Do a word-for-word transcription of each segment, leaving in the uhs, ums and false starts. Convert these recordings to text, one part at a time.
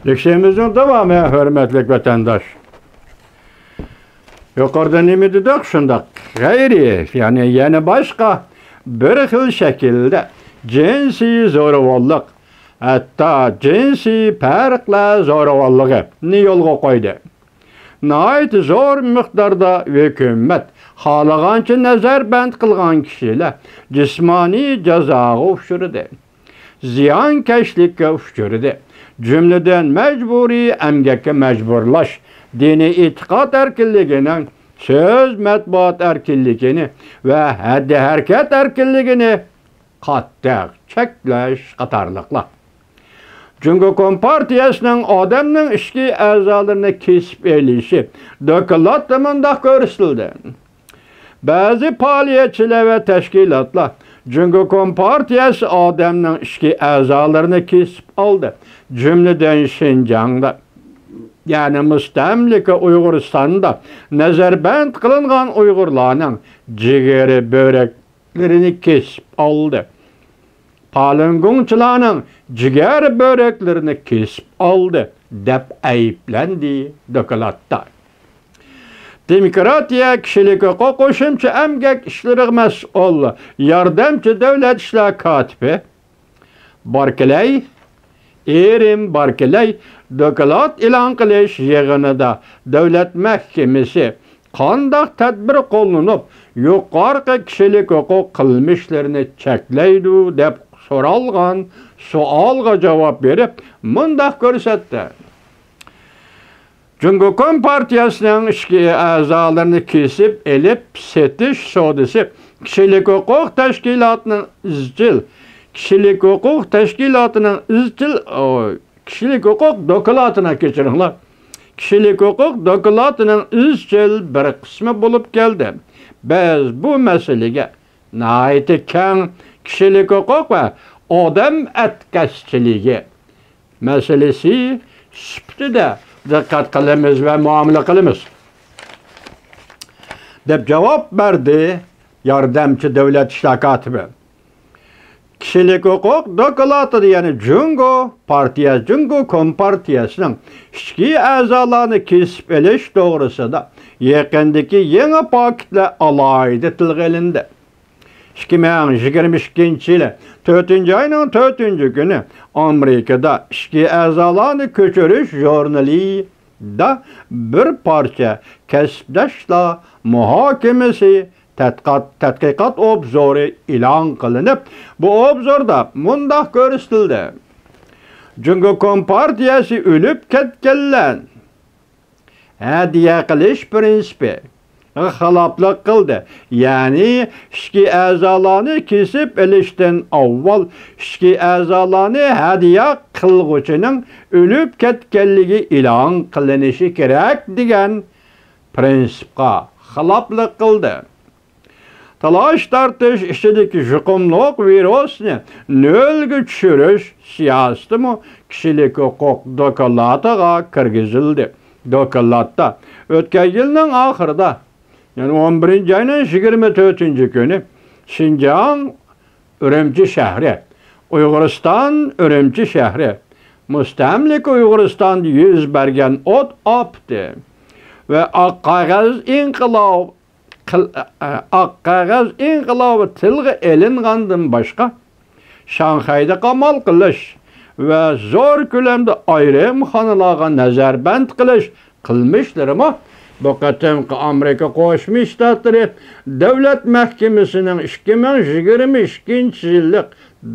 لېكسىيەمىزنىڭ داۋامى، ھۆرمەتلىك ۋەتەنداش. يۇقىرىدا نېمە دېدۇق؟ شۇنداق. غەيرىي، يەنى يەنە باشقا بىر خىل شەكىلدە جىنسىي زورىۋاللىق، ھەتتا جىنسىي پەرقلەر زورىۋاللىقىنى يولغا قويدى. ناھايىتى زور مىقداردا ھۆكۈمەت خالىغانچە نەزەربەند قىلغان كىشىلەر جىسمانىي جازاغا ئۇچرىدى، زىيانكەشلىككە ئۇچرىدى، جۈملىدىن مەجبۇرىي ئەمگەككە مەجبۇرلاش، دىنىي ئېتىقاد ئەركىنلىكىنىڭ، سۆز، مەتبۇئات ئەركىنلىكىنى ۋە ھەددى ھەرىكەت ئەركىنلىكىنى قاتتىق چەكلەش قاتارلىقلار. جۇڭگو كومپارتىيەسىنىڭ ئادەمنىڭ ئىچكى ئەزالىرىنى كېسىپ ئېلىشى دوكلاتتا مۇنداق كۆرسىتىلدى: بەزى پائالىيەتچىلەر ۋە تەشكىلاتلار جۇڭگو كومپارتىيەسى ئادەمنىڭ ئىچكى ئەزالىرىنى كېسىپ ئالدى، جۈملىدىن شىنجاڭدا، يەنى مۇستەملىكە ئۇيغۇرىستاندا نەزەربەند قىلىنغان ئۇيغۇرلارنىڭ جىگەر بۆرەك لىرىنى كېسىپ ئالدى. پالۇنگوڭچىلارنىڭ جىگەر بۆرەكلىرىنى كېسىپ ئالدى، دەپ ئەيىبلەندى دوكلاتتا. دېموكراتىيە، كىشىلىك ھوقۇق، قوشۇمچە ئەمگەك ئىشلىرىغا مەسئۇل ياردەمچى دۆلەت ئىشلار كاتىپى باركلەي، ئېرىم باركلەي دوكلات ئېلان قىلىش يىغىنىدا دۆلەت مەھكىمىسى قانداق تەدبىر قوللىنىپ، يۇقارقى كىشىلىك ھوقۇق قىلمىشلىرىنى چەكلەيدۇ، دەپ سورالغان سوئالغا جاۋاب بېرىپ، مۇنداق كۆرسەتتى: جۇڭگو كومپارتىيەسىنىڭ ئىچكى ئەزالىرىنى كېسىپ ئېلىپ سېتىش سودىسى كىشىلىك ھوقۇق تەشكىلاتىنىڭ ئىزچىل، كىشىلىك ھوقۇق تەشكىلاتىنىڭ ئىزچىل، ئو، كىشىلىك ھوقۇق دوكلاتىنىڭ، كەچۈرۈڭلار، كىشىلىك ھوقۇق دوكلاتىنىڭ ئىزچىل بىر قىسمى بولۇپ كەلدى. بىز بۇ مەسىلىگە ناھايىتى كەڭ كىشىلىك ھوقۇق ۋە ئادەم ئەتكەسچىلىكى مەسىلىسى سۈپىتىدە دىققەت قىلىمىز ۋە مۇئامىلە قىلىمىز، دەپ جاۋاب بەردى ياردەمچى دۆلەت ئىشلار كاتىپى. كىشىلىك ھوقۇق دوكلاتىدا يەنە جۇڭگو پارتىيە، جۇڭگو كومپارتىيەسىنىڭ ئىچكى ئەزالارنى كېسىپ ئېلىش توغرىسىدا يېقىندىكى يېڭى پاكىتلار ئالاھىدە تىلغا ئېلىندى. ئىككى مىڭ يىگىرمە ئىككىنچى يىلى تۆتىنچى ئاينىڭ تۆتىنچى كۈنى ئامېرىكىدا ئىچكى ئەزالارنى كۆچۈرۈش ژۇرنىلىدا بىر پارچە كەسىپداشلار مۇھاكىمىسى تەتقىقات، تەتقىقات ئوبزورى ئېلان قىلىنىپ، بۇ ئوبزوردا مۇنداق كۆرسىتىلدى: جۇڭگو كومپارتىيەسى ئۆلۈپ كەتكەنلەر ھەدىيە قىلىش پىرىنسىپىغا خىلاپلىق قىلدى، يەنى ئىچكى ئەزالارنى كېسىپ ئېلىشتىن ئاۋۋال ئىچكى ئەزالارنى ھەدىيە قىلغۇچىنىڭ ئۆلۈپ كەتكەنلىكى ئېلان قىلىنىشى كېرەك، دېگەن پىرىنسىپقا خىلاپلىق قىلدى. تالاش-تارتىش ئىچىدىكى يۇقۇملۇق ۋىرۇسنى نۆلگە چۈشۈرۈش سىياسىتىمۇ كىشىلىك ھوقۇق دوكلاتىغا كىرگۈزۈلدى. دوكلاتتا ئۆتكەن يىلنىڭ ئاخىرىدا، يەنى ئون بىرىنچى ئاينىڭ يىگىرمە تۆتىنچى كۈنى شىنجاڭ ئۈرۈمچى شەھىرى، ئۇيغۇرىستان ئۈرۈمچى شەھىرى، مۇستەملىكە ئۇيغۇرىستاندا يۈز بەرگەن ئوت ئاپىتى ۋە ئاق قەغەز ئىنقىلابى قىل-، ئاق قەغەز ئىنقىلابى تىلغا ئېلىنغاندىن باشقا، شاڭخەيدە قامال قىلىش ۋە زور كۆلەمدە ئايرىم خانىلارغا نەزەربەند قىلىش قىلمىشلىرىمۇ بۇ قېتىمقى ئامېرىكا قوشما شتاتلىرى دۆلەت مەھكىمىسىنىڭ ئىككى مىڭ يىگىرمە ئىككىنچى يىللىق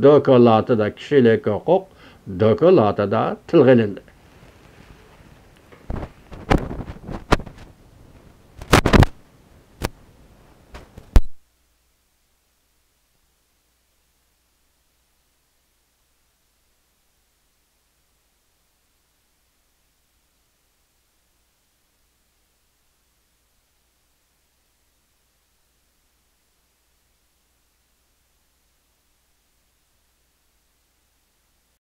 دوكلاتىدا، كىشىلىك ھوقۇق دوكلاتىدا تىلغا ئېلىندى.